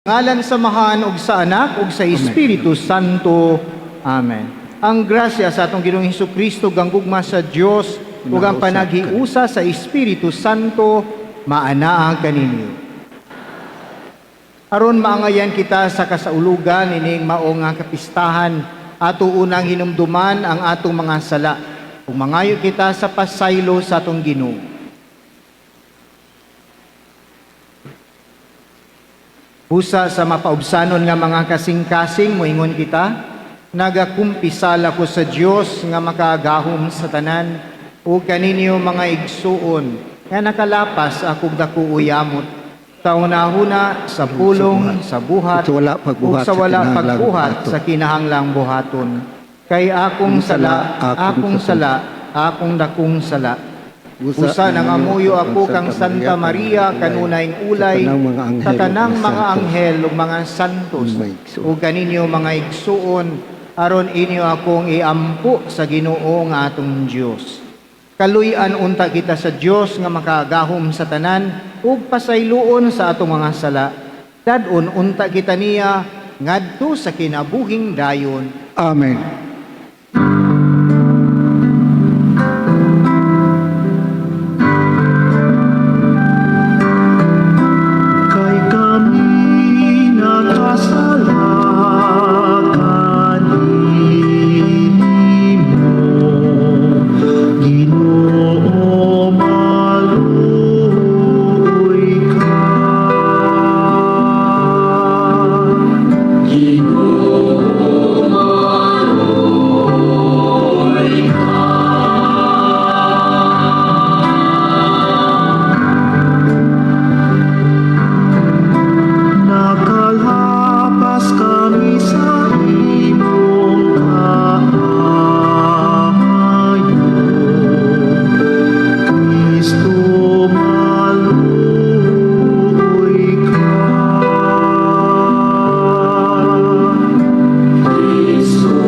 Ngalan sa Amahan ug sa Anak ug sa Espiritu Santo. Amen. Ang grasya sa atong Ginoong Hesukristo, ang gugma sa Dios ug ang panaghiusa sa Espiritu Santo maanaa kaninyo. Aron maangayan kita sa kasaulugan ining mao nga kapistahan, ato unang hinumduman ang atong mga sala ug mangayo kita sa pasaylo sa atong Ginoo. Busa sa mapaubsanon nga mga kasing-kasing, moingon kita, nagakumpisal ako sa Dios nga makagahom sa tanan ug kaninyo, mga igsuon, nga nakalapas akong dako uyamot sa hunahuna, sa pulong, sa buhat, Sa wala ug pagbuhat sa wala sa kinahanglang pagbuhat buhaton. Sa kinahanglang buhaton. Kay akong sala, akong sala, akong dakong sala. Busa nangamuyo ako kang Santa Maria, kanunayng ulay, sa tanang mga anghel sa ug tanang mga mga santos. Anghel ug mga santos, Mga igsuon. Ug kaninyo, mga igsuon, aron inyo akong iampo sa Ginoo nga atong Dios. Kaluy-an unta kita sa Dios nga makagahom sa tanan ug pasayloon sa atong mga sala. Dad-on unta kita niya ngadto sa kinabuhing dayon. Amen. Kay kami nakasala kanimo, Ginoo, maluoy ka. Ginoo, maluoy ka. Nakalapas kami sa imong kaayo. Kristo, maluoy ka. Kristo,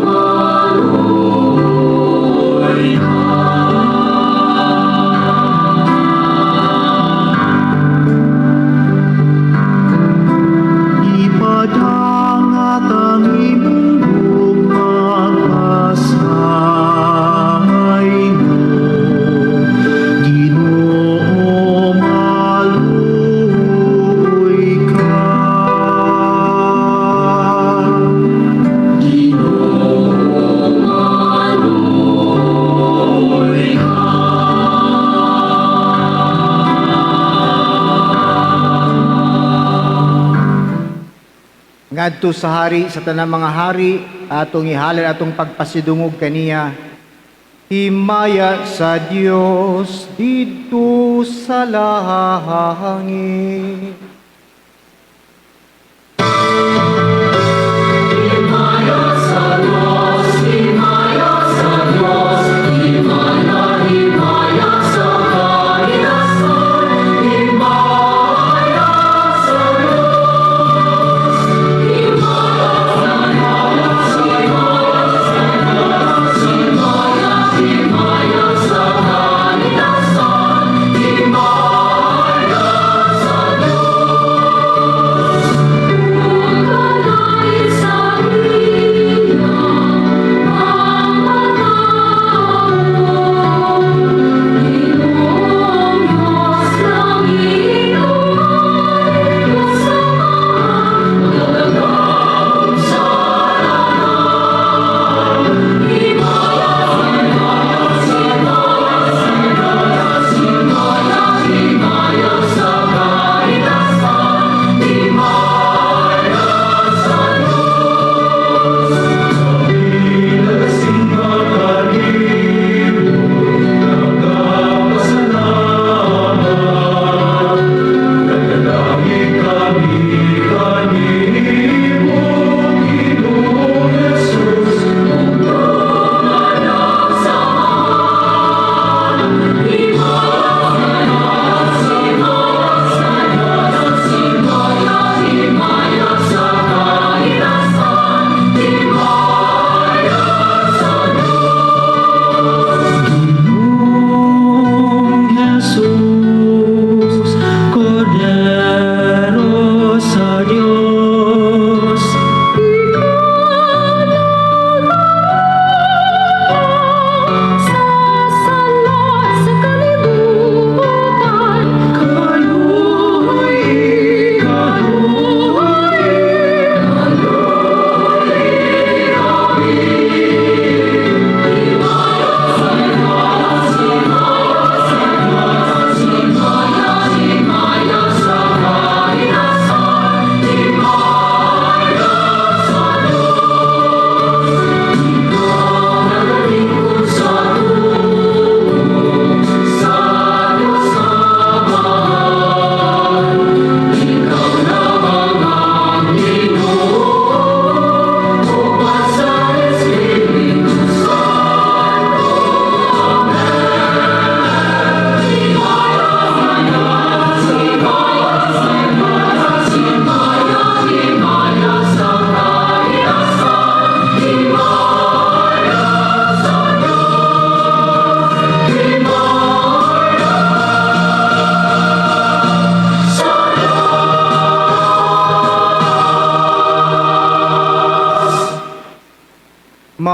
maluoy ka. Ipadangat ang imong gugmang pasaylo. Ginoo, maluoy ka. Ginoo, maluoy ka. Ngadto sa hari sa tanang mga hari, atong ihalad atong pagpasidungog kaniya. Himaya sa Dios didto sa langit. Himaya sa Diyos, himaya sa Diyos, himaya, himaya sa kitaas-an, himaya sa Diyos. Himaya sa Diyos, himaya sa Diyos, himaya, himaya sa kitaas-an, himaya sa Diyos.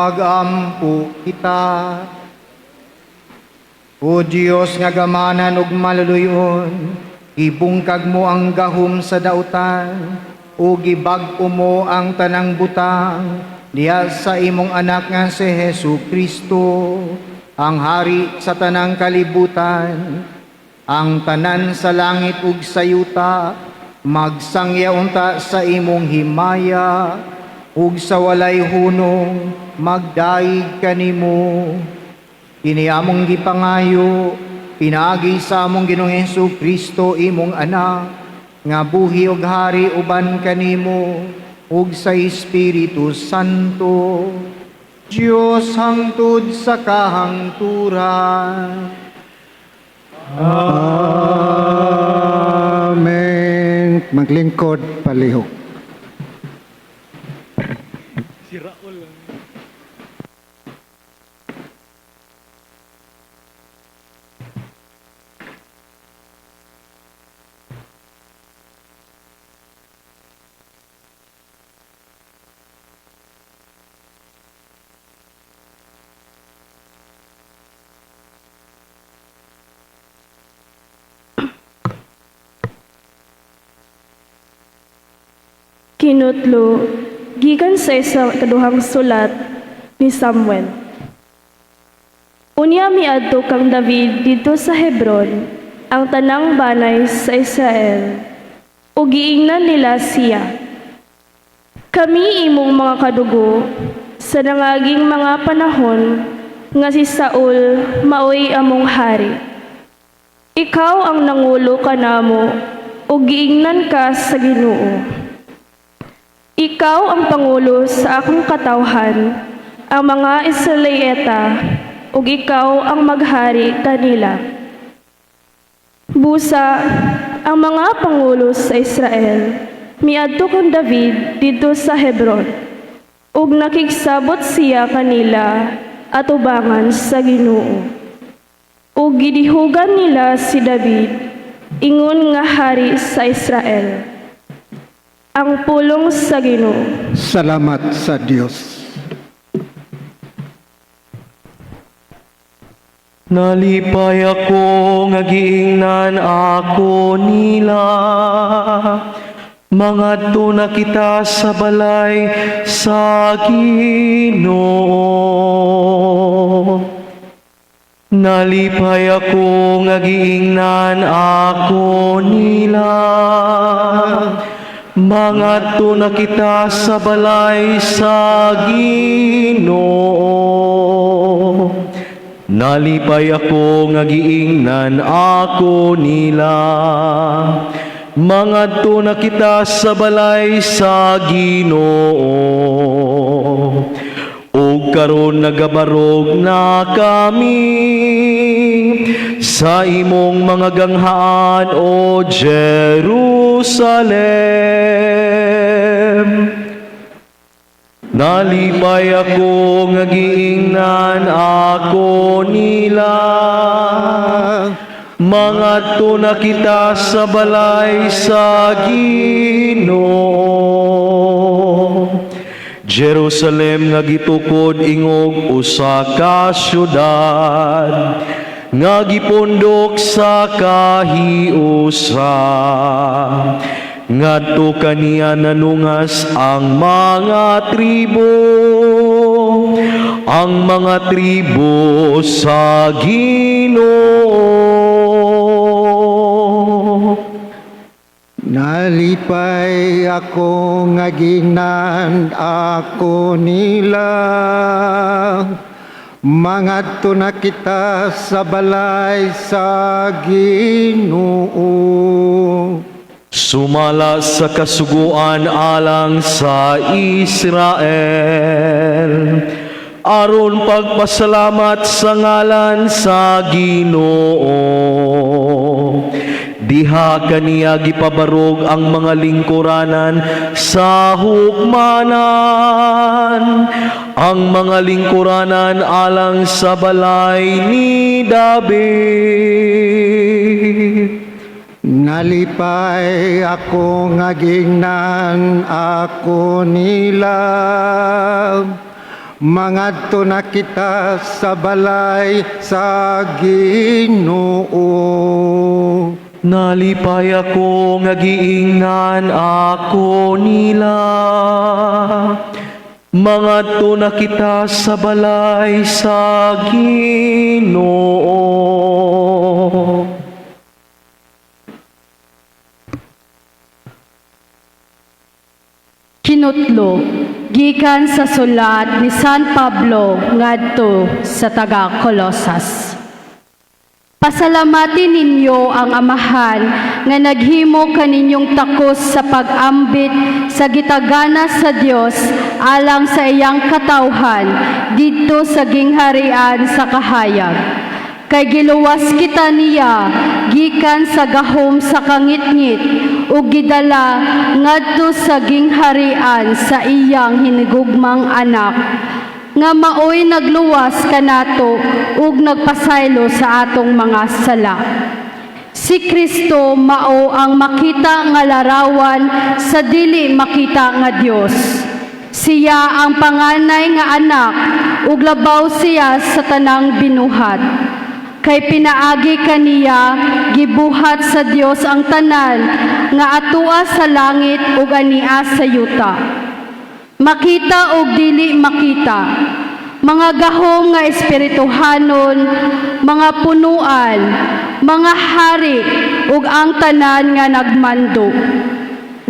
Magampo kita. O Dios nga gamanan ug maluluy-on, gibungkag mo ang gahom sa dautan ug gibag-o mo ang tanang butang diha sa imong anak nga si Hesu Kristo, ang hari sa tanang kalibutan. Ang tanan sa langit ug sa yuta magsangya unta sa imong himaya ug sa walay hunong magdayeg kanimo. Kini among gipangayo pinaagi sa among Ginoong Hesu Kristo, imong anak, nga buhi ug hari uban kanimo ug sa Espiritu Santo, Dios hangtod sa kahangturan. Amen. Maglingkod palihog. Kinutlo, gikan sa ikaduhang sulat ni Samuel. Unya miadto kang David didto sa Hebron, ang tanang banay sa Israel, ug giingnan nila siya, "Kami imong mga kadugo sa nangaging mga panahon nga si Saul maoy among hari. Ikaw ang nangulo kanamo ug giingnan ka sa Ginoo. Ikaw ang pangulo sa akong katawhan, ang mga Israelita, ug ikaw ang maghari kanila." Busa, ang mga pangulo sa Israel miadto kang David didto sa Hebron, ug nakigsabot siya kanila atubangan sa Ginoo. Ug gidihugan nila si David ingon nga hari sa Israel. Ang pulong sa Ginoo. Salamat sa Dios. Nalipay ako nga giingnan ako nila. Mangadto na kita sa balay sa Ginoo. Nalipay ako nga giingnan ako nila. Mangadto na kita sa balay sa Ginoo. Nalipay ako nga giingnan ako nila. Mangadto na kita sa balay sa Ginoo. Ug karon nagabarog na kami sa imong mga ganghaan, O Jerusalem. Nalipay ako nga giingnan ako nila. Mangadto na kita sa balay sa Ginoo. Jerusalem nga gitukod ingog usa ka syudad nga gipundok sa kahiusa. Ngadto kaniya nanungas ang mga tribo, ang mga tribo sa Ginoo. Nalipay ako nga giingnan ako nila. Mangadto na kita sa balay sa Ginoo. Sumala sa kasuguan alang sa Israel, aron pagpasalamat sa ngalan sa Ginoo. Diha kaniya gipabarog ang mga lingkuranan sa hukmanan, ang mga lingkuranan alang sa balay ni David. Nalipay ako nga giingnan ako nila. Mangadto na kita sa balay sa Ginoo. Nalipay ako nga giingnan ako nila. Mangadto na kita sa balay sa Ginoo. Kinutlo gikan sa sulat ni San Pablo ngadto sa taga Colosas. Pasalamati ninyo ang Amahan nga naghimo kaninyong takos sa pag-ambit sa gitagana sa Dios alang sa iyang katawhan didto sa gingharian sa kahayag. Kay giluwas kita niya gikan sa gahom sa kangitngit ug gidala ngadto sa gingharian sa iyang hinigugmang anak nga maoy nagluwas kanato ug nagpasaylo sa atong mga sala. Si Kristo mao ang makita nga larawan sa dili makita nga Dios. Siya ang panganay nga anak ug labaw siya sa tanang binuhat. Kay pinaagi kaniya gibuhat sa Dios ang tanan nga atua sa langit ug ania sa yuta. Makita og dili makita, mga gahom nga espirituhanon, mga punuan, mga hari ug ang tanan nga nagmando.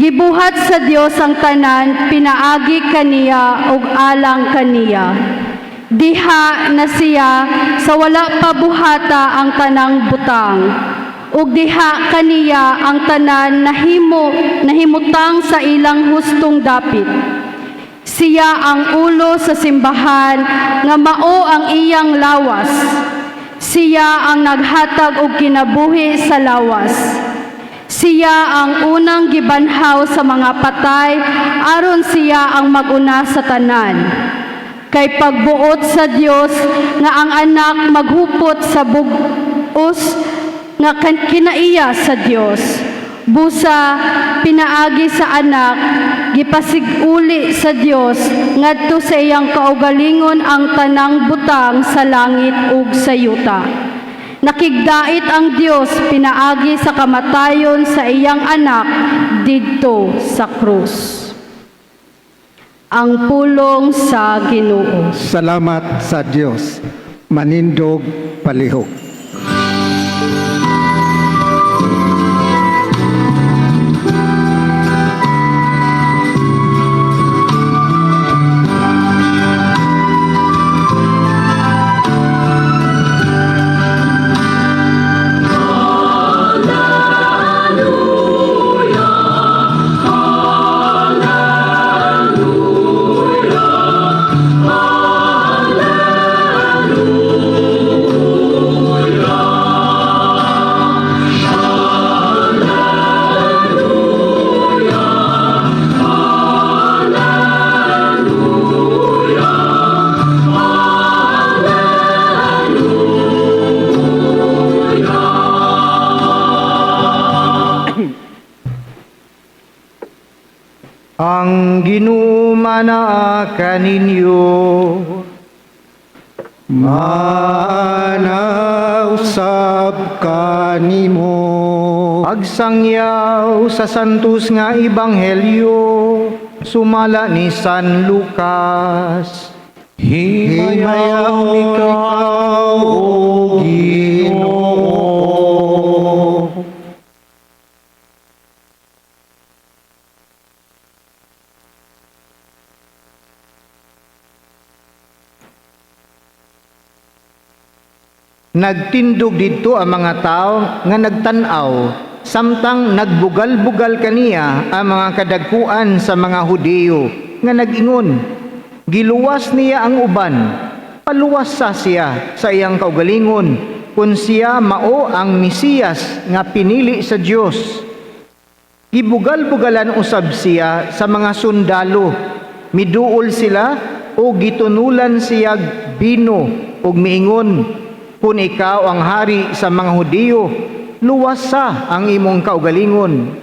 Gibuhat sa Dios ang tanan pinaagi kaniya ug alang kaniya. Diha na siya sa wala pa buhata ang tanang butang. Ug diha kaniya ang tanan nahimutang sa ilang hustong dapit. Siya ang ulo sa simbahan nga mao ang iyang lawas. Siya ang naghatag og kinabuhi sa lawas. Siya ang unang gibanhaw sa mga patay aron siya ang maguna sa tanan. Kay pagbuot sa Dios nga ang anak maghupot sa bug-os nga kinaiya sa Dios. Busa pinaagi sa anak gipasiguli sa Dios ngadto sa iyang kaugalingon ang tanang butang sa langit ug sa yuta. Nakigdait ang Dios pinaagi sa kamatayon sa iyang anak didto sa krus. Ang pulong sa Ginoo. Salamat sa Dios. Manindog palihog. Ang Ginoo manaa kaninyo. Manaw usab kanimo. Pagsangyaw sa santos nga ebanghelyo sumala ni San Lucas. Himayaw ikaw, O Ginoo. Nagtindog didto ang mga tao nga nagtan-aw samtang nagbugal-bugal kaniya ang mga kadagkuan sa mga Hudiyo nga nag-ingon, giluwas niya ang uban, paluwas sa siya sa iyang kaugalingon kun siya mao ang Mesiyas nga pinili sa Dios. Gibugal-bugalan usab siya sa mga sundalo, miduol sila o gitunulan siya bino ug miingon, kun ikaw ang hari sa mga Hudiyo, luwasa ang imong kaugalingon.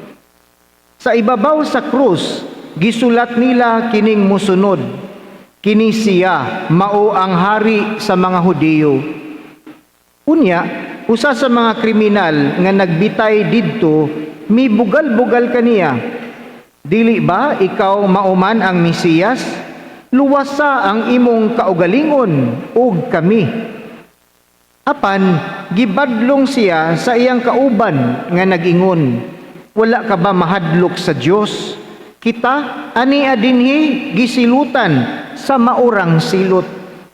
Sa ibabaw sa krus, gisulat nila kining musunod, Kini siya mao ang hari sa mga Hudiyo." Unya, usa sa mga kriminal nga nagbitay didto mibugal-bugal kaniya, "Dili ba ikaw mao man ang Mesiyas? Luwasa ang imong kaugalingon ug kami." Apan gibadlong siya sa iyang kauban nga nag-ingon, "Wala ka ba mahadlok sa Dios? Kita ania dinhi gisilutan sa maurang silot.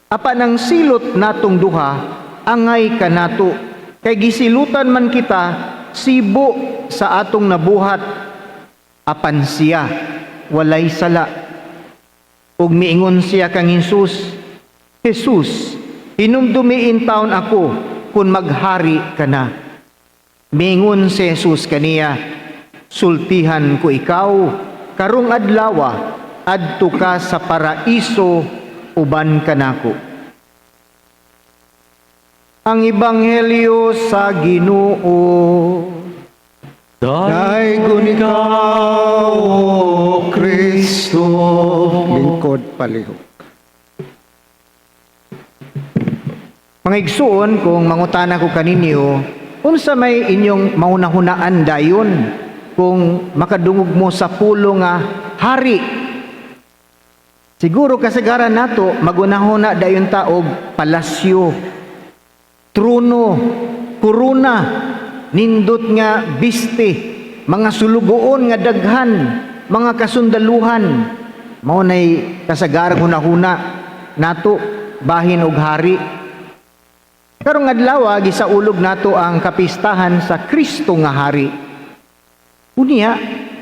Apan ang silot natong duha angay kanato, kay gisilutan man kita sibo sa atong nabuhat, apan siya walay sala." Ug miingon siya kang Jesus, "Jesus, hinumdumi intawon ako kung maghari ka na." Miingon si Jesus kaniya, "Sultihan ko ikaw, karong adlawa adto ka sa paraiso uban kanako." Ang Ebanghelyo sa Ginoo. Daygon ikaw, O Kristo. Lingkod palihog. Mga igsuon, kung mangutana ko kaninyo, unsa may inyong mahunahunaan dayon kung makadungog mo sa pulo nga hari? Siguro kasagaran nato magunahuna dayon ta og palasyo, trono, korona, nindot nga biste, mga sulugoon nga daghan, mga kasundaluhan. Mao nay kasagarang hunahuna nato bahin og hari. Karong adlaw gisaulog nato ang kapistahan sa Kristo nga hari. Unya,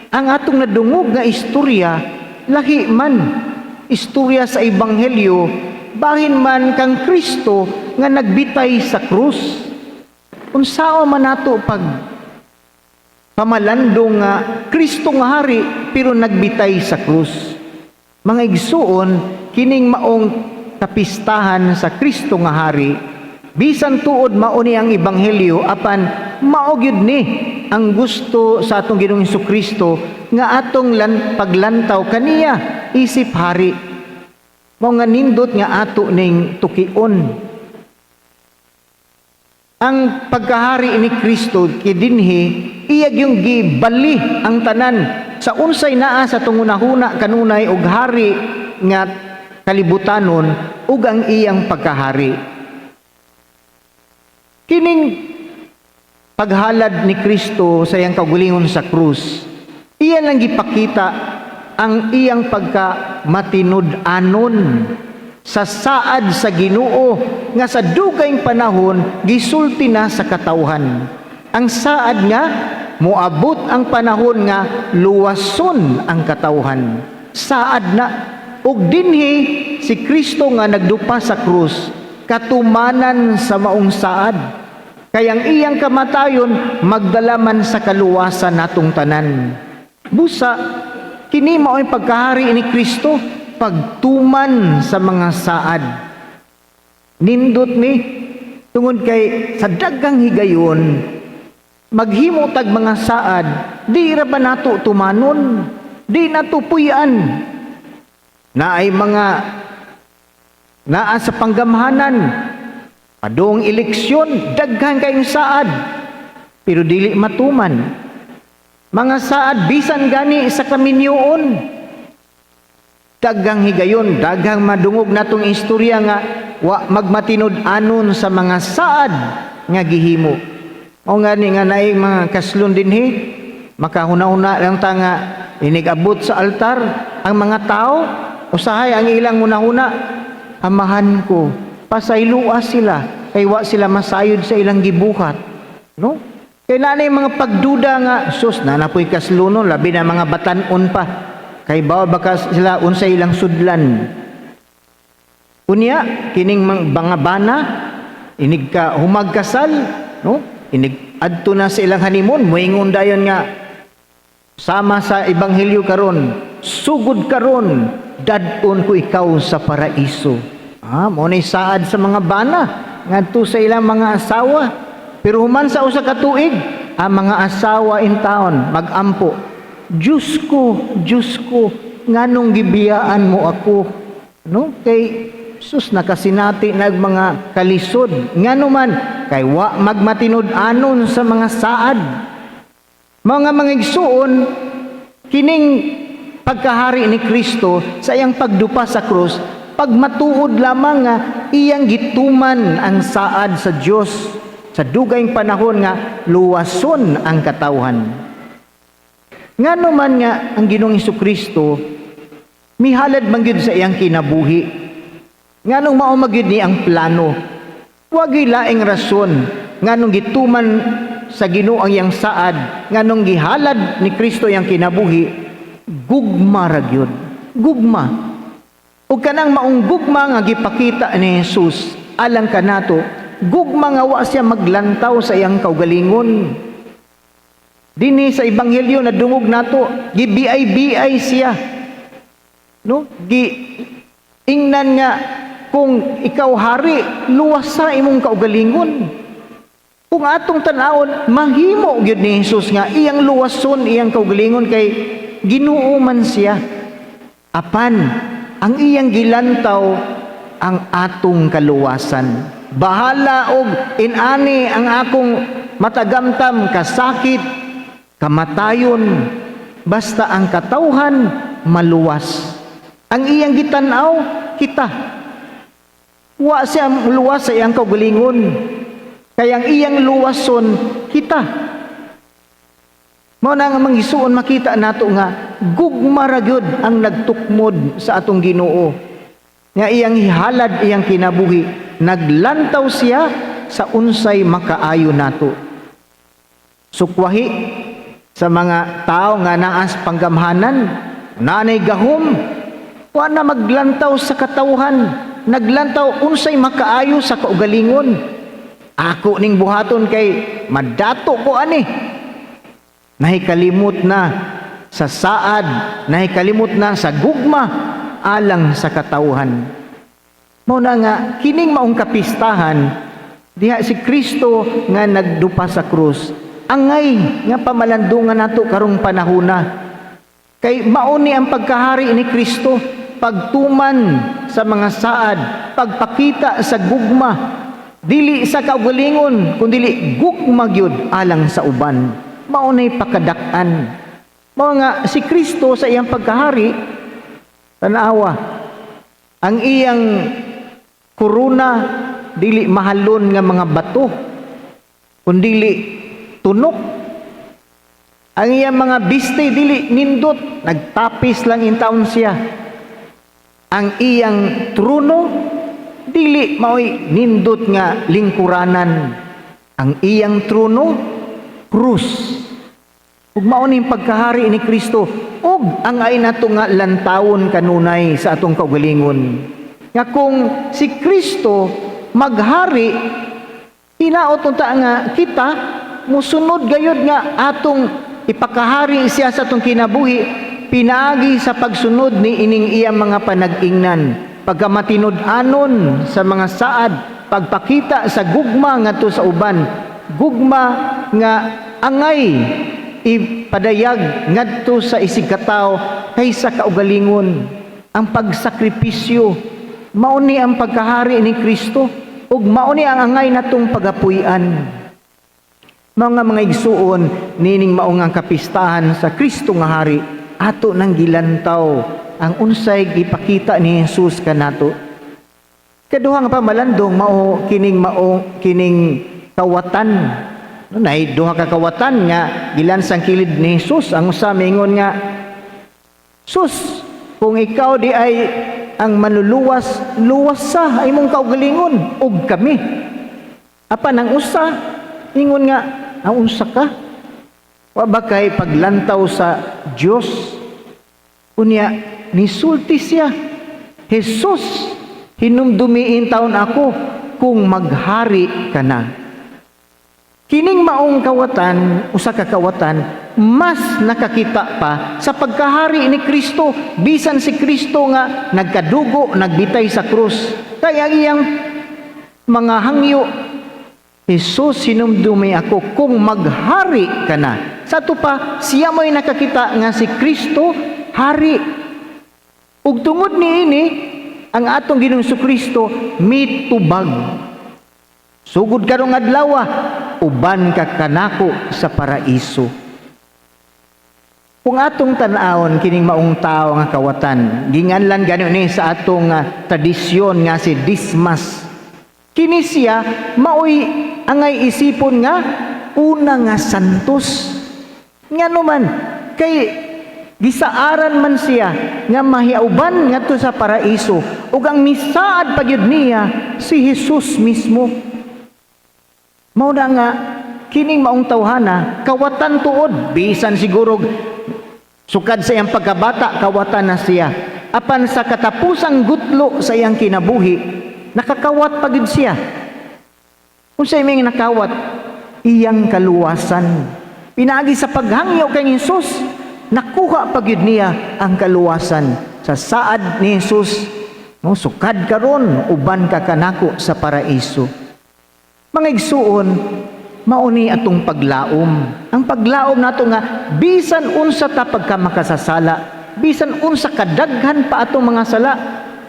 ang atong nadungog nga istorya lahi man istorya sa ebanghelyo bahin man kang Kristo nga nagbitay sa krus. Unsao man nato pag pamalandong nga Kristo nga hari pero nagbitay sa krus? Mga igsuon, kining maong kapistahan sa Kristo nga hari, bisan tuod mao ni ang ebanghelyo, apan mao gyud ni ang gusto sa atong Ginoong Kristo nga atong paglantaw kaniya isip hari. Mao nga nindot nga ato ning tukion. Ang pagkahari ni Kristo kidinhi iya gyung gibali ang tanan sa unsay naa sa tungunahuna kanunay og hari nga kalibutanon ug ang iyang pagkahari. Kining paghalad ni Kristo sa iyang kaugalingon sa krus, iya lang gipakita ang iyang pagka matinud-anon sa saad sa Ginoo nga sa dugayng panahon gisulti na sa katawhan. Ang saad nga moabot ang panahon nga luwason ang katawhan. Saad na, ug dinhi si Kristo nga nagdupa sa krus katumanan sa maong saad. Kay ang iyang kamatayon magdala man sa kaluwasan natong tanan. Busa kini mao'y pagkahari ni Kristo, pagtuman sa mga saad. Nindot ni tungod kay sa daghang higayon maghimo tag mga saad, di ra ba nato tumanon, di nato puy-an. Naay mga naa sa panggamhanan, padung eleksyon, daghan kayong saad, pero dili matuman. Mga saad bisan gani sa kaminyoon. Daghang higayon, daghang madungog natong istorya nga wa magmatinud-anon sa mga saad nga gihimo. O nga ni nga naay mga kaslon dinhi, makahuna-huna lang ta nga inigabot sa altar ang mga tao, usahay ang ilang hunahuna, "Amahan ko, pasaylua sila kay wa sila masayod sa ilang gibuhat." No? Kay naa nay mga pagduda nga sus na napoy kaslunon, labi na mga batan-on pa. Kay bawa baka sila unsa ilang sudlan. Unya kining mga bana inig ka humagkasal, no? Inig adto na sa ilang honeymoon, moingon dayon nga sama sa ebanghelyo karon, "Sugod karon dad-on ko ikaw sa paraiso." Ah, mo ni saad sa mga bana ngadto sa ilang mga asawa. Pero human sa usa ka tuig, ang mga asawa in town magampo, "Diyos ko, Diyos ko, nganong gibiyaan mo ako?" No? Kay sus, nakasinati nag mga kalisod. Ngano man kay wa magmatinud-anon sa mga saad. Mga igsuon, kining pagkahari ni Kristo sa iyang pagdupa sa krus, pagmatuod lamang nga iyang gituman ang saad sa Dios sa dugayng panahon nga luwason ang katawhan. Ngano man nga ang Ginoong Kristo mihalad man gyud sa iyang kinabuhi? Nganong mao magyud ni ang plano? Wagi laing rason nganong gituman sa Ginoo ang iyang saad, nganong gihalad ni Kristo iyang kinabuhi, gugma ra gyud. Gugma. Ug kanang maong gugma nga gipakita ni Jesus alang kanato, gugma nga wa siya maglantaw sa iyang kaugalingon. Dinhi sa Ebanghelyo nadungog nato, gibiay-biay siya. No? Gi ingnan nga, "Kung ikaw hari, luwas sa imong kaugalingon." Kung atong tan-awon, mahimo gyud ni Jesus nga iyang luwason iyang kaugalingon kay Ginoo man siya. Apan ang iyang gilantaw ang atong kaluwasan. "Bahala og inani ang akong matagamtam kasakit, kamatayon, basta ang katawhan maluwas." Ang iyang gitan-aw, kita. Wa siya luwas sa iyang kaugalingon. Kaya ang iyang luwason, kita. Mao na nga, mga igsuon, makita nato nga gugma ra gyud ang nagtukmod sa atong Ginoo. Nga iyang hihalad iyang kinabuhi, naglantaw siya sa unsay makaayo nato. Sukwahi sa mga tao nga naa sa panggamhanan, naanay gahom, wa na maglantaw sa katawhan, naglantaw unsay makaayo sa kaugalingon. "Ako ning buhaton kay madato ko ani." Nahikalimot na sa saad, nahikalimot na sa gugma alang sa katawhan. Mao na nga kining maong kapistahan diha si Kristo nga nagdupa sa krus, angay nga pamalandungan nato karong panahona. Kay mao ni ang pagkahari ni Kristo, pagtuman sa mga saad, pagpakita sa gugma, dili sa kaugalingon, kundili gugma gyud alang sa uban. Mao nay pakadak-an. Mao nga si Kristo sa iyang pagkahari, tanawa, ang iyang korona dili mahalon nga mga bato, kundili tunok. Ang iyang mga biste dili nindot, nagtapis lang intawon siya. Ang iyang trono dili maoy nindot nga lingkuranan. Ang iyang trono, krus. Ug mao ning pagkahari ni Kristo ug ang ay nato nga lantawon kanunay sa atong kaugalingon. Nga kung si Kristo maghari, hinaot unta nga kita musunod gayud nga atong ipakahari siya sa atong kinabuhi pinaagi sa pagsunod ni ining iyang mga panag-ingnan, pagkamatinud-anon sa mga saad, pagpakita sa gugma ngadto sa uban, gugma nga angay ipadayag ngadto sa isigkatawo kaysa kaugalingon, ang pagsakripisyo. Mao ni ang pagkahari ni Kristo ug mao ni ang angay natong pagapuy-an. Mga igsuon, nining mao nga kapistahan sa Kristo nga hari, ato nang gilantaw ang unsay gipakita ni Jesus kanato. Kaduha nga pamalandong mao kining kawatan. No, nay duha ka kawatan nga gilansang kilid ni Jesus. Ang usa miingon nga, "Sus, kung ikaw di ay ang manluluwas, luwas sa imong kaugalingon ug kami." Apan ang usa ingon nga, "Ang unsa ka? Wa ba kay paglantaw sa Dios?" Unya nisulti siya, "Jesus, hinumdumi intawon ako kung maghari ka na." Kining maong kawatan, usa ka kawatan, mas nakakita pa sa pagkahari ni Kristo, bisan si Kristo nga nagkadugo, nagbitay sa krus. Kaya ang iyang mga hangyo, "Jesus, hinumdumi ako kung maghari ka na." Sa ato pa, siya mo'y nakakita nga si Kristo hari. Ug tungod niini, Ang atong Ginoong Kristo mitubag. Sugod karong adlaw, uban ka kanako sa paraiso. Kung atong tan-awon kining maong tao nga kawatan, ginganlan gani ni sa atong tradisyon nga si Dismas. Kini siya maoy angay isipon nga una nga santos. Ngano man kay gisaaran man siya nga mahiauban ngadto sa paraiso ug ang misaad pa gyud niya si Jesus mismo. Mao na nga kining maong tawhana kawatan tuod, bisan siguro sukad sa iyang pagkabata kawatan na siya, apan sa katapusang gutlo sa iyang kinabuhi nakakawat pa gyud siya. Unsay may nakawat? Iyang kaluwasan. Pinaagi sa paghangyo kay Jesus, nakuha pa gyud niya ang kaluwasan sa saad ni Jesus, no, "Sukad karon uban ka kanako sa paraiso." Mga igsuon, mao ni atong paglaom. Ang paglaom nato nga bisan unsa ta pagka makasasala, bisan unsa kadaghan pa atong mga sala,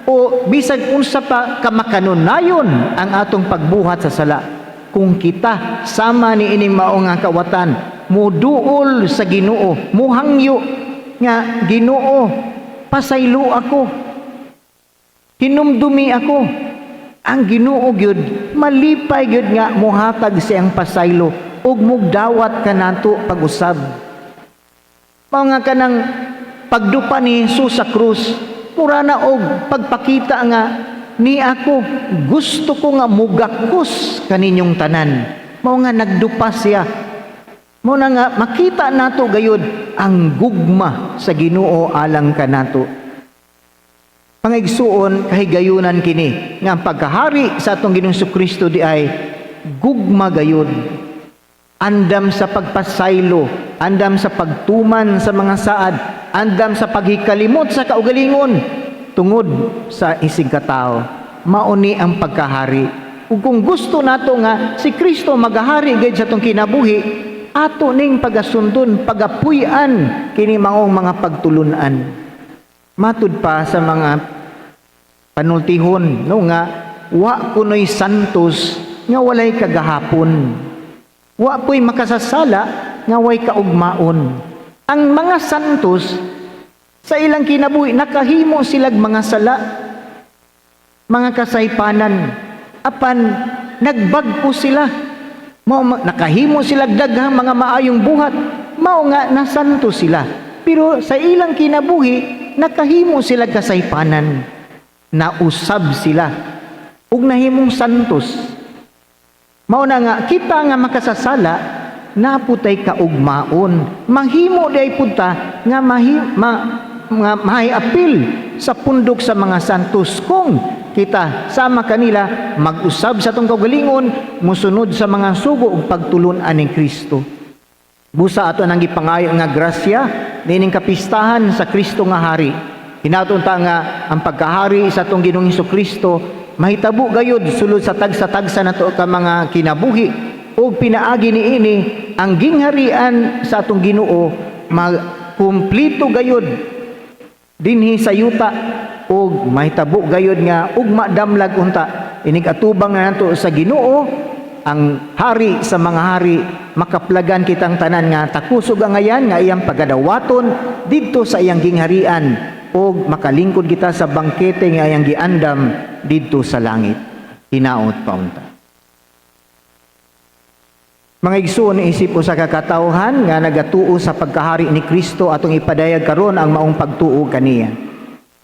o bisan unsa pa kamakanunayon ang atong pagbuhat sa sala, kung kita sama ni ining mao nga kawatan, muduol sa Ginoo, muhangyo nga, "Ginoo, pasaylo ako, hinumdumi ako," ang Ginoo gyud malipay gyud nga mohatag siyang pasaylo ug mugdawat kanato pag-usab. Mao nga kanang pagdupa ni Jesus sa krus, mura na og pagpakita nga ni ako gusto ko nga mugakos kaninyong tanan. Mao nga nagdupa siya. Mao na nga makita nato gayud ang gugma sa Ginoo alang kanato. Mga igsuon, kahigayunan kini nga ang pagkahari sa atong Ginoong Kristo di ay gugma gayud. Andam sa pagpasaylo, andam sa pagtuman sa mga saad, andam sa paghikalimot sa kaugalingon tungod sa isig katao. Mao ni ang pagkahari. Ug kung gusto nato nga si Kristo magahari gayud sa atong kinabuhi, ato ning pagasundon, pagapuy-an kini maong mga pagtulunan. Matud pa sa mga panultihon, no, nga wa kunoy santos nga walay kagahapon. Wa po'y makasasala nga way kaugmaon. Ang mga santos sa ilang kinabuhi nakahimo silag mga sala, mga kasaypanan, apan nagbag-o sila. Mao nakahimo sila daghang mga maayong buhat, mao nga nasanto sila. Pero sa ilang kinabuhi nakahimo sila kasaypanan. Nausab sila ug nahimong santos. Mao na nga kita nga makasasala naputay kaugmaon. Mahimo diay pud ta nga mahi, ma, nga mahiapil sa pundok sa mga santos kung kita sama kanila mag-usab sa atong kaugalingon, musunod sa mga sugo ug pagtulun-an ni Kristo. Busa ato nang gipangayo nga grasya niining kapistahan sa Kristo nga hari. Hinaot unta nga ang pagkahari sa atong Ginoong Kristo mahitabo gayud sulod sa tagsa-tagsa nato ka mga kinabuhi ug pinaagi niini ang gingharian sa atong Ginoo makumplito gayud dinhi sa yuta ug mahitabo gayud nga ugma damlag unta inig atubang na nato sa Ginoo, ang hari sa mga hari, makaplagan kitang tanan nga takos og angayan nga iyang pagadawaton didto sa iyang gingharian ug makalingkod kita sa bangkete nga iyang giandam didto sa langit. Hinaot pa unta. Mga igsoon, isip usa ka katawhan nga nagatuo sa pagkahari ni Kristo, atong ipadayag karon ang maong pagtuo kaniya.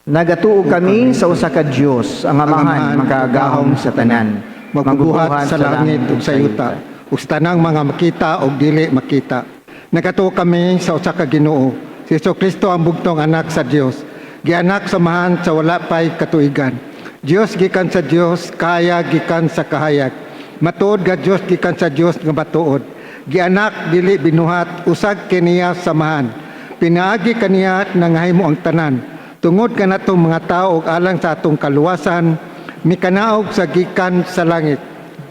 Nagatuo kami sa usa ka Dios, ang Amahan, makagagahom sa tanan, magbubuhat sa langit ug sa yuta ug sa tanang mga makita ug dili makita. Nagatuo kami sa usa ka Ginoo, si Hesus Kristo, ang bugtong anak sa Dios, gianak sa Amahan sa wala pay katuigan. Dios gikan sa Dios, kahayag gikan sa kahayag. Matuod nga Dios gikan sa Dios nga matuod. Gianak, dili binuhat, usag kaniya sa Amahan. Pinaagi kaniya nangahimo ang tanan. Tungod kanatong mga tao ug alang sa atong kaluwasan, mikanaog sa gikan sa langit.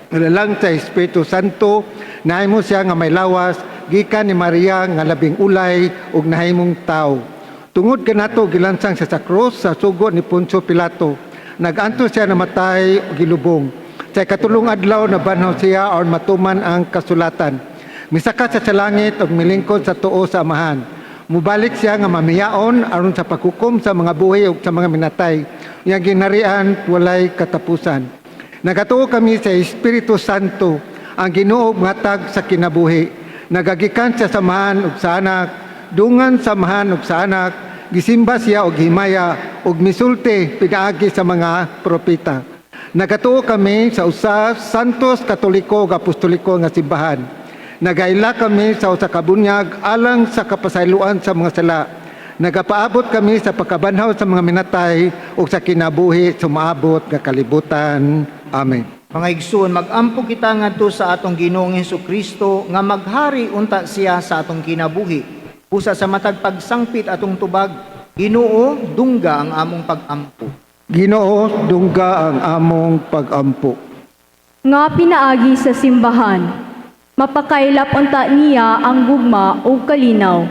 Lalang sa Espiritu Santo, nahimo siya nga may lawas, gikan ni Maria nga labing ulay ug nahimong tao. Tungod kanato gilansang siya sa krus sa sugo ni Poncio Pilato. Nag-antos siya, namatay ug gilubong. Sa ikatulong adlaw nabanhaw siya aron matuman ang kasulatan. Misaka siya sa langit ug milingkod sa tuo sa Amahan. Mubalik siya nga mamiyaon aron sa paghukom sa mga buhi ug sa mga minatay. Iyang gingharian walay katapusan. Nagatuo kami sa Espiritu Santo, ang Ginoo ngatag sa kinabuhi. Nagagikan siya sa Amahan ug sa Anak, dungan sa Amahan ug sa Anak, gisimba siya og himaya ug misulti pinaagi sa mga propeta. Nagatuo kami sa usa santos, katoliko ug apostoliko nga simbahan. Nagaila kami sa usa ka bunyag alang sa kapasayloan sa mga sala. Nagapaabot kami sa pagkabanhaw sa mga minatay ug sa kinabuhi sa moabot nga kalibutan. Amen. Mga igsoon, mag-ampo kita ngadto sa atong Ginoong Kristo nga maghari unta siya sa atong kinabuhi. Busa sa matag pagsangpit atong tubag, Ginoo, dungga ang among pag-ampo. Ginoo, dungga ang among pag-ampo. Nga pinaagi sa simbahan, mapakaylap unta niya ang gugma ug kalinaw.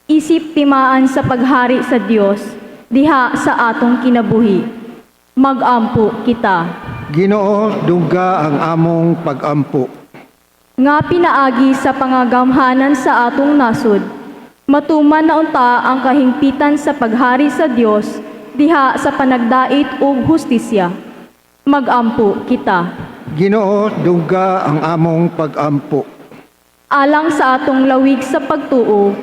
Isip timaan sa paghari sa Dios diha sa atong kinabuhi. Magampo kita. Ginoo, dungga ang among pag-ampo. Nga pinaagi sa pangagamhanan sa atong nasod, matuman na unta ang kahingpitan sa paghari sa Dios diha sa panagdait ug hustisya. Magampo kita. Ginoo, dungga ang among pag-ampo. Alang sa atong lawig sa pagtuo,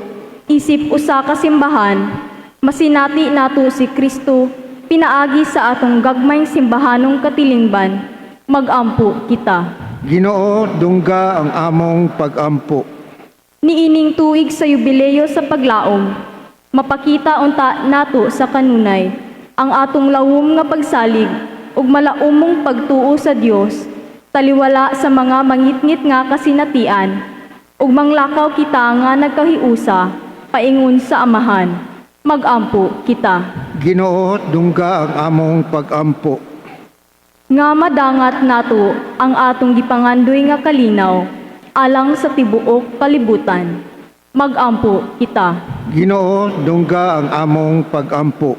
isip usa ka simbahan, masinati nato si Kristo pinaagi sa atong gagmayng simbahanong katilingban. Magampo kita. Ginoo, dungga ang among pag-ampo. Niining tuig sa yubileo sa paglaom, mapakita unta nato sa kanunay ang atong lawom nga pagsalig ug malaumong pagtuo sa Dios, taliwala sa mga mangitngit nga kasinatian, ug manglakaw kita nga nagkahiusa paingon sa Amahan. Magampo kita. Ginoo, dungga ang among pag-ampo. Nga madangat nato ang atong gipangandoy nga kalinaw alang sa tibuok kalibutan. Magampo kita. Ginoo, dungga ang among pag-ampo.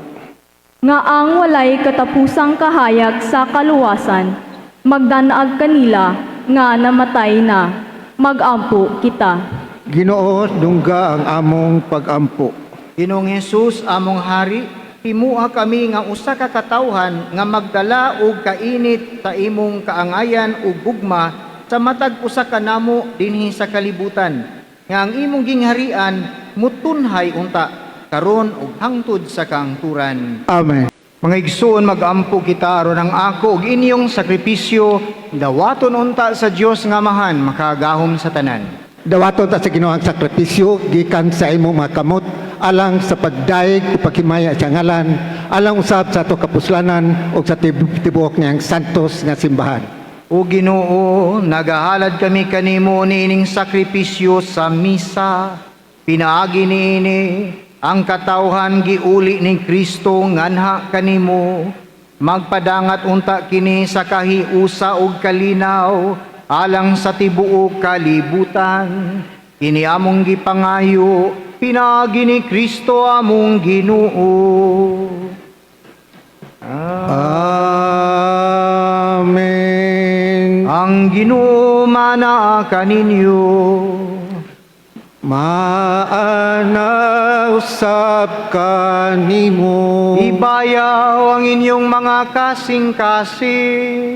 Nga ang walay katapusang kahayag sa kaluwasan magdanaag kanila nga namatay na. Magampo kita. Ginoo, dungga ang among pag-ampo. Ginoong Hesus, among hari, himua kami nga usa ka katawhan nga magdala og kainit sa imong kaangayan ug gugma sa matag usa kanamo dinhi sa kalibutan. Nga ang imong gingharian mutunhay unta karon ug hangtod sa kaangturan. Amen. Mga igsoon, mag-ampo kita aron ang ako ug inyong sakripisyo dawaton unta sa Dios nga Amahan makagahom sa tanan. Dawaton ta sa Ginoo ang sakripisyo gikan sa imong mga kamot alang sa pagdayeg ug paghimaya sa ngalan, alang usab sa ato kapuslanan ug sa tibuok niyang santos nga simbahan. O Ginoo, nagahalad kami kanimo niining sakripisyo sa misa. Pinaagi niini ang katawhan giuli ni Kristo nganha kanimo. Magpadangat unta kini sa kahiusa ug kalinaw alang sa tibuok kalibutan. Kini among gipangayo pinaagi ni Kristo among Ginoo. Amen. Ang Ginoo manaa kaninyo. Maana usab kanimo. Ibayaw ang inyong mga kasing-kasing.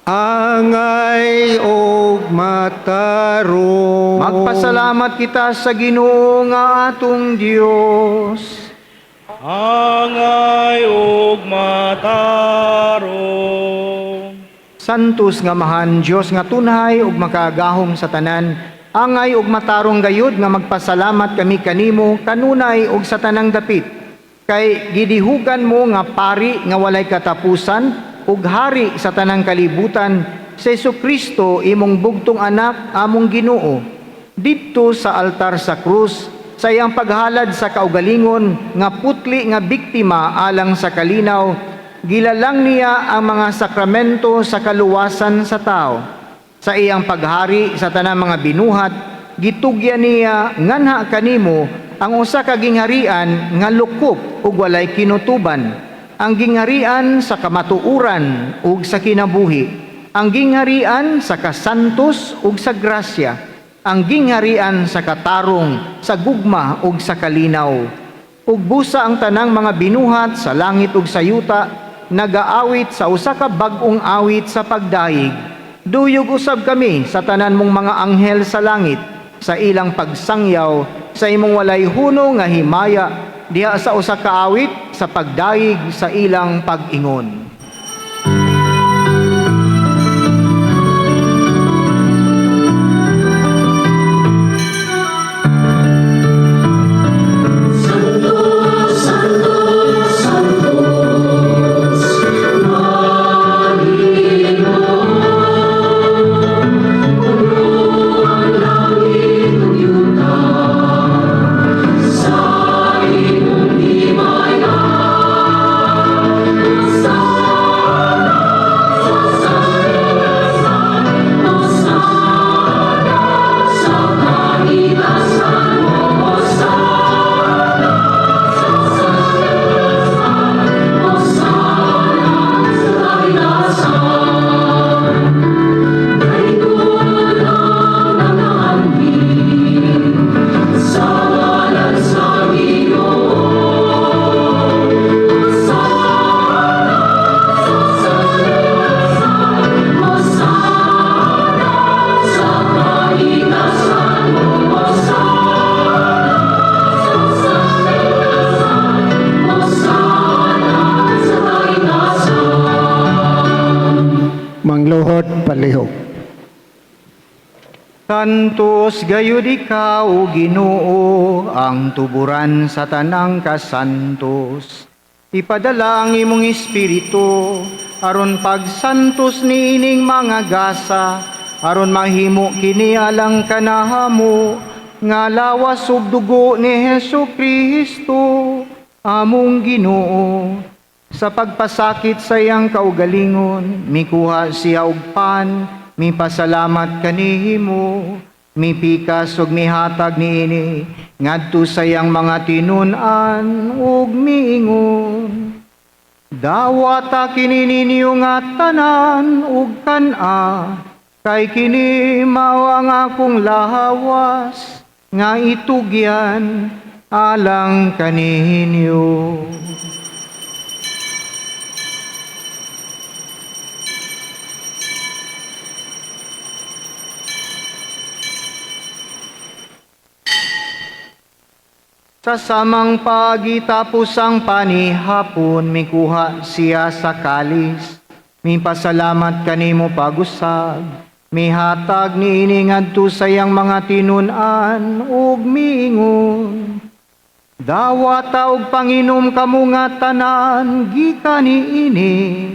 Angay og matarong. Magpasalamat kita sa Ginoo nga atong Dios. Angay ug matarong. Santos nga Amahan, Dios nga tunhay ug makagahom sa tanan, angay ug matarong gayud nga magpasalamat kami kanimo kanunay ug sa tanang dapit. Kay gidihugan mo nga pari nga walay katapusan ug hari sa tanang kalibutan sa Kristo imong bugtong anak among Ginoo. Didto sa altar sa krus sa iyang paghalad sa kaugalingon nga putli nga biktima alang sa kalinaw, gilalang niya ang mga sakramento sa kaluwasan sa tao. Sa iyang paghari sa tanang mga binuhat, gitugyan niya nganha kanimo ang usa ka gingharian nga lukop ug walay kinutuban. Ang gingharian sa kamatuoran ug sa kinabuhi, ang gingharian sa kasantos ug sa grasya, ang gingharian sa katarong, sa gugma ug sa kalinaw. Ug busa ang tanang mga binuhat sa langit ug sa yuta nagaawit sa usa ka bag-ong awit sa pagdayeg. Duyog usab kami sa tanan mong mga anghel sa langit sa ilang pagsangyaw sa imong walay huno nga himaya diha sa usa ka awit sa pagdayeg sa ilang pag-ingon. Mangluhod palihog. Santos gayud ikaw, Ginoo, ang tuburan sa tanang kasantos. Ipadala ang imong espiritu aron pagsantos niining mga gasa, aron mahimo kini alang kanahamo nga lawas ug dugo ni Hesus Kristo among Ginoo. Sa pagpasakit sa iyang kaugalingon, mikuha siya og pan, mipasalamat kanihimo, mipikas ug mihatag niini ngadto sa iyang mga tinun-an ug miingon: "Dawata kini ninyo nga tanan ug kan-a, kay kini mao ang akong lawas nga itugyan alang kaninyo." Sa samang pagitapos ang panihapon, mikuha siya sa kalis. Mipasalamat kanimo pag-usab, mihatag niini ngadto sa iyang mga tinun-an ug miingon: "Dawata og panginom kamo nga tanan gikan niini,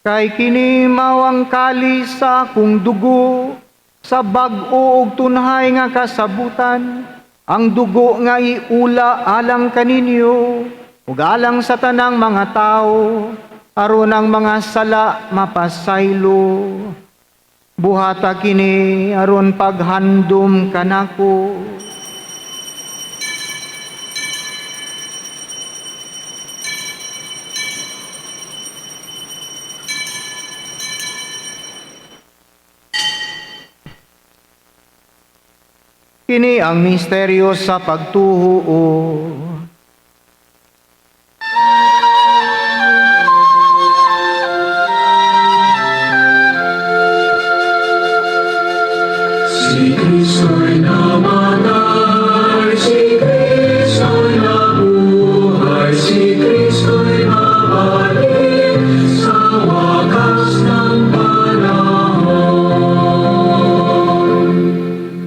kay kini mao ang kalis sa akong dugo sa bag-o ug tunhay nga kasabutan, ang dugo nga iula alang kaninyo ug alang sa tanang mga tawo, aron ang mga sala mapasaylo. Buhata kini aron paghandom kanako." Kini ang misteryo sa pagtuo. Si Kristo'y namatay, si Kristo'y nabuhay, si Kristo'y babalik sa wakas ng panahon.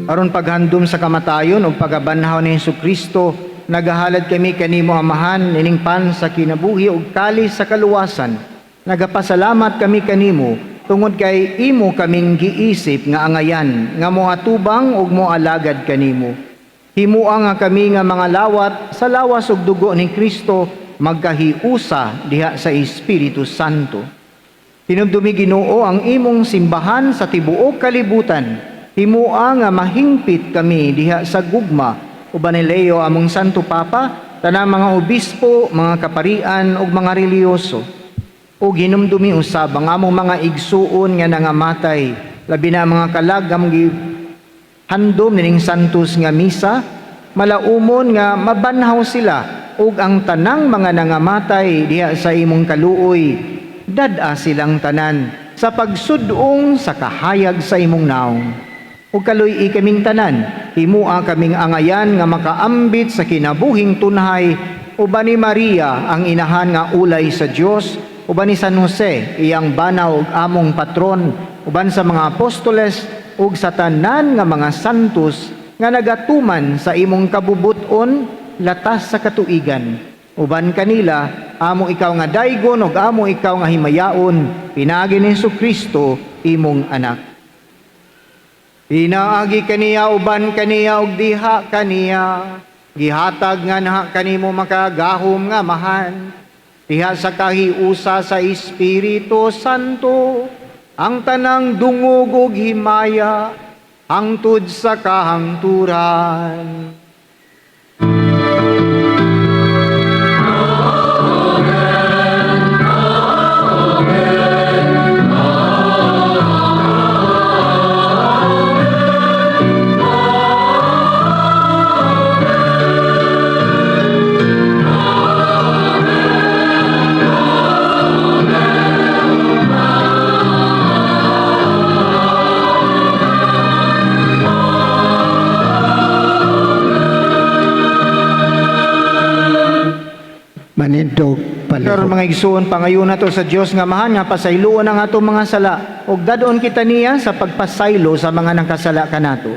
Aron paghandom sa kamatayon ug pagabanhaw ni Hesus Kristo, nagahalad kami kanimo, Amahan, ining pan sa kinabuhi ug kalis sa kaluwasan. Nagapasalamat kami kanimo tungod kay imo kaming giisip nga angayan nga moatubang ug moalagad kanimo. Himua nga kami nga mga lawat sa lawas ug dugo ni Kristo magkahiusa diha sa Espiritu Santo. Hinumdumi, Ginoo, ang imong simbahan sa tibuok kalibutan. Himua nga mahingpit kami diha sa gugma uban ni Leo among Santo Papa. tanang mga obispo, mga kaparian ug mga relihiyoso. Ug hinumdumi usab ang among mga igsuon nga nangamatay, labi na ang mga kalag nga among handom nining santos nga misa, malaumon nga mabanhaw sila ug ang tanang mga nangamatay diha sa imong kaluoy, dad-a silang tanan sa pagsud-ong sa kahayag sa imong naong. Ug kaluy-i kaming tanan, himua kaming angayan nga makaambit sa kinabuhing tunhay uban ni Maria ang inahan nga ulay sa Dios, uban ni San Jose iyang bana ug among patron, uban sa mga apostoles ug sa tanan nga mga santos nga nagatuman sa imong kabubut-on latas sa katuigan. Uban kanila, amo ikaw nga daygon ug amo ikaw nga himayaon, pinaagi ni Kristo imong anak. Pinaagi kaniya, uban kaniya ug diha kaniya, gihatag nga naha kanimo makagahom nga Amahan, diha sa kahiusa sa Espiritu Santo, ang tanang dungog ug himaya hangtod sa kahangturan. Manindog Karon, palihog. mga igsuon, pangayo nato sa Dios nga Amahan nga pasayloon ang atong mga sala ug dad-on kita niya sa pagpasaylo sa mga nakasala kanato.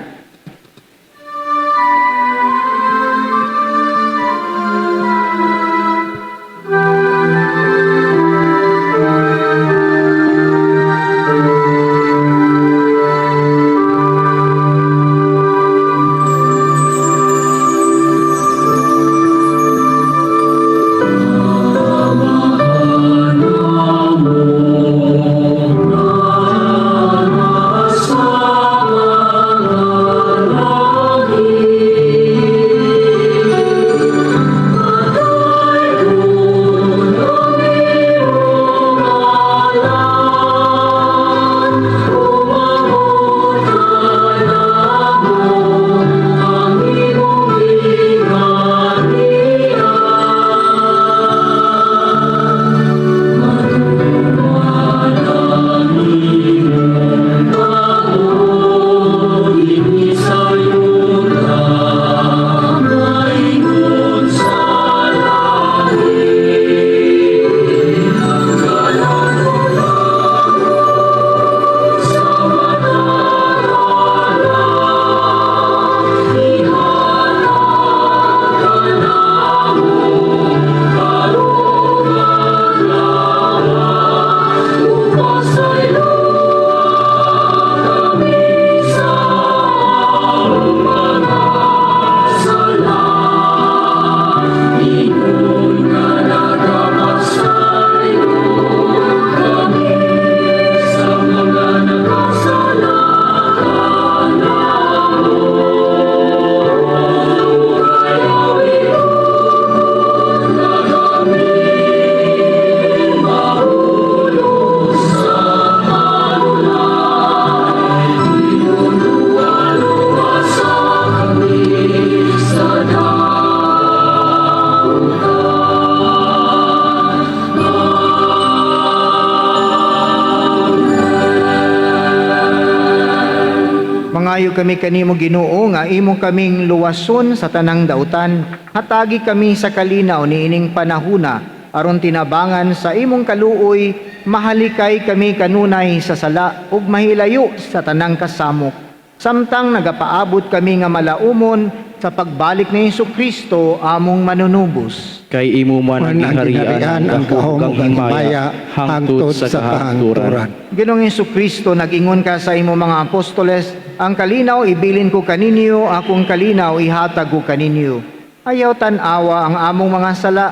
Mangayo kami kanimo, Ginoo, nga imo kaming luwason sa tanang dautan. Hatagi kami sa kalinaw niining panahuna aron tinabangan sa imong kaluoy mahalikay kami kanunay sa sala ug mahilayo sa tanang kasamok, samtang nagapaabot kami nga malaumon sa pagbalik ni Hesus Kristo among manunubos. Kay imo man ang Man ang gingharian, ang gahom ug ang himaya hangtod sa kahangturan. Ginoong Hesus Kristo, nag-ingon ka sa imong mga apostoles, "Ang kalinaw ibilin ko kaninyo, akong kalinaw ihatag ko kaninyo." Ayaw tan-awa ang among mga sala,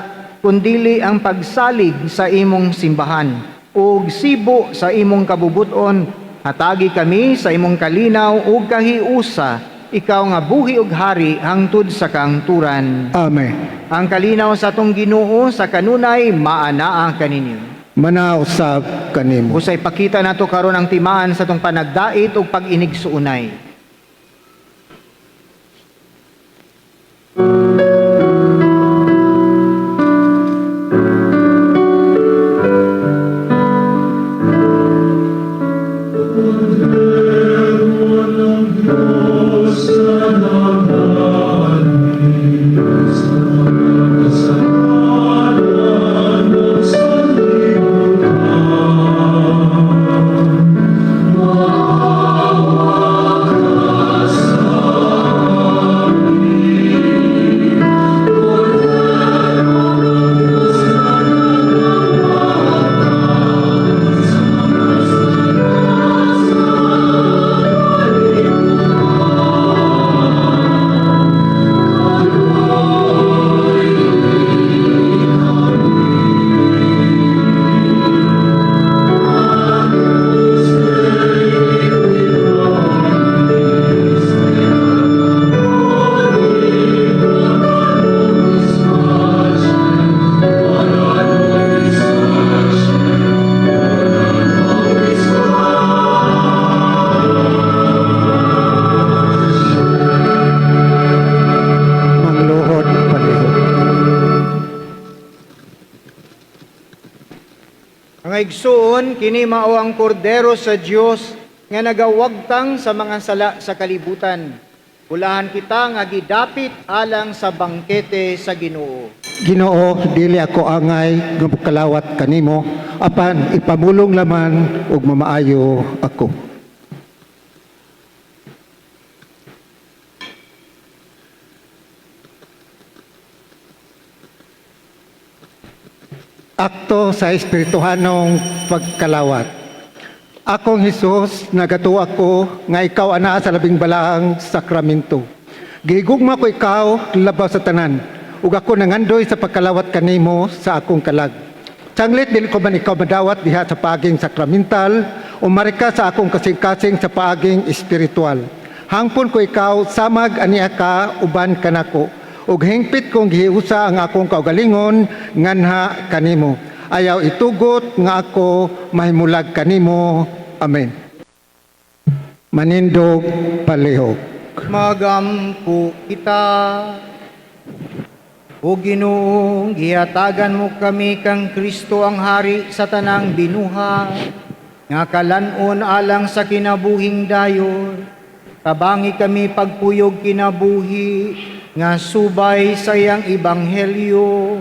kundili ang pagsalig sa imong simbahan. Ug sibo sa imong kabubuton, hatagi kami sa imong kalinaw ug kahiusa. Ikaw nga buhi ug hari hangtod sa kahangturan. Amen. Ang kalinaw sa atong Ginoo sa kanunay maanaa kaninyo. Manausab kanimo. Usay pakita nato karon ang timaan sa atong panagdait ug pag-inigsuonay. Mangluhod palihog. Ang igsuon, kini mao ang kordero sa Dios nga nagawagtang sa mga sala sa kalibutan. Bulahan kita nga gidapit alang sa bangkete sa Ginoo. Ginoo, dili ako angay nga mokalawat kanimo, apan ipamulong laman ug mamaayo ako. Akto sa espirituhanong pagkalawat. Akong Hesus, nagatuo ako nga ikaw anaa sa labing balaang sakramento. Gihigugma ko ikaw labaw sa tanan, ug ako nangandoy sa pagkalawat kanimo sa akong kalag. Sanglit dili ko man ikaw madawat diha sa paaging sakramental, o marika sa akong kasing-kasing sa paaging espiritual. Hangpon ko ikaw samag ania ka uban kanako, ug hingpit kong gihiusa ang akong kaugalingon nganha kanimo. Ayaw itugot nga ako mahimulag kanimo. Amen. Manindog palihog. Magampo kita. O Ginoo, gihatagan mo kami kang Kristo ang hari sa tanang binuhat, nga kalan-on alang sa kinabuhing dayon. Tabangi kami pagpuyog kinabuhi, nga subay sa iyang ebanghelyo,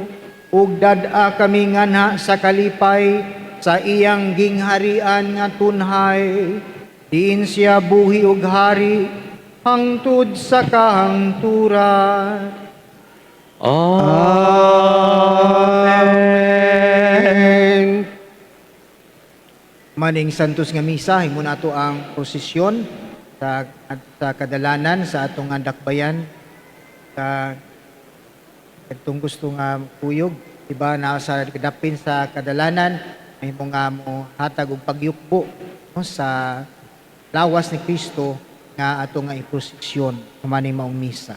ug dad-a kami nganha sa kalipay sa iyang gingharian nga tunhay. Diin siya buhi ug hari hangtod sa kahangturan. Amen. Maning Santos nga misa, himo nato ang prosesyon sa, at sa kadalanan sa atong nga dakbayan sa atong gusto nga kuyog, diba, na sa dapin sa kadalanan mahimo nga mo hatag og pagyukbo, no, sa lawas ni Kristo nga ato nga iprosesyon human maong misa.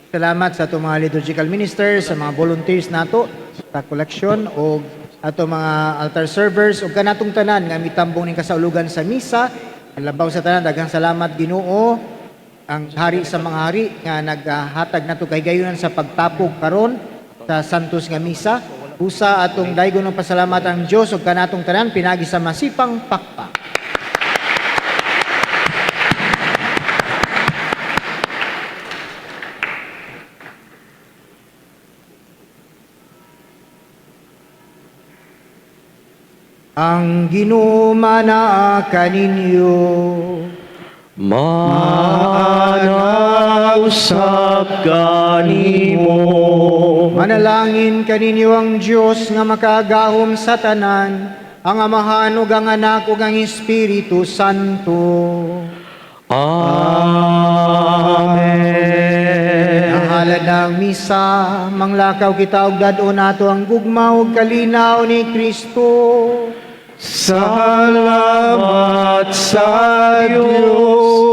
Salamat sa atong mga liturgical ministers, sa mga volunteers nato sa collection o ato mga altar servers ug kanatong tanan nga mitambong ning kasaulugan sa misa. Labaw sa tanan, daghang salamat Ginoo ang hari sa mga hari nga naghatag nato kahigayunan sa pagtapog karon sa Santos nga Misa. Usa atong daygon ng pasalamat ang Dios ug kanatong tanan pinagi sa masipang pakpak. Ang Ginoo manaa kaninyo. Maanausap kanimo. Manalangin kaninyo ang Dios nga makagahom sa tanan, ang Amahan ug ang Anak ug ang Espiritu Santo. Amen. Ang halad ng misa, manglakaw kita og dad-on nato ang gugma ug kalinaw ni Kristo. Salamat sa Diyos.